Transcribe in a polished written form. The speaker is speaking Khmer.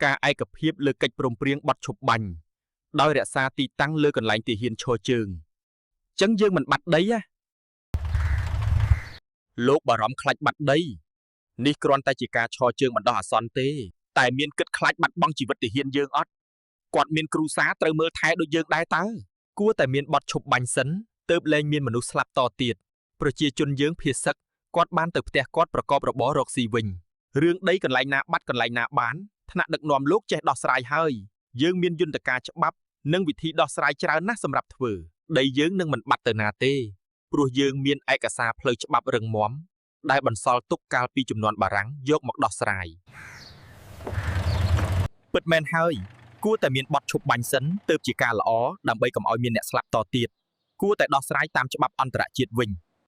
ការឯកភាពលើកិច្ចព្រមព្រៀងបទឈប់បាញ់ដោយរក្សាទីតាំងលើកន្លែងទាហានឈរជើងចឹងយើងមិនបាត់ដីណាលោកបារម្ភខ្លាចបាត់ដីនេះគ្រាន់តែជាការឈរជើងបណ្ដោះអាសន្នទេតែមានគិតខ្លាចបាត់បង់ជីវិតទាហានយើងអត់គាត់មានគ្រូសាត្រូវមើលថែដូចយើងដែរតើគួរតែមានបទឈប់បាញ់សិនទើបលែងមានមនុស្សស្លាប់តទៀតប្រជាជនយើងភៀសសឹកគាត់បានទៅផ្ទះគាត់ប្រកបរបររកស៊ីវិញរឿងដីកន្លែងណាបាត់កន្លែងណាបានថ្នាក់ដឹកនាំលោកចេះដោះស្រាយហើយយើងមានយន្តការច្បាប់និងវិធីដោះស្រាយច្រើនណាស់សម្រាប់ធ្វើដីយើងនឹងមិនបាត់ទៅណាទេព្រោះយើងមានឯកសារផ្លូវច្បាប់រឹងមាំដែលបន្សល់ទុកកាលពីជំនាន់បារាំងយកមកដោះស្រាយពិតមែនហើយគួរតែមានបទឈប់បាញ់សិនទើបជាការល្អដើម្បីកុំឲ្យមានអ្នកស្លាប់តទៀតគួរតែដោះស្រាយតាមច្បាប់អន្តរជាតិវិញ។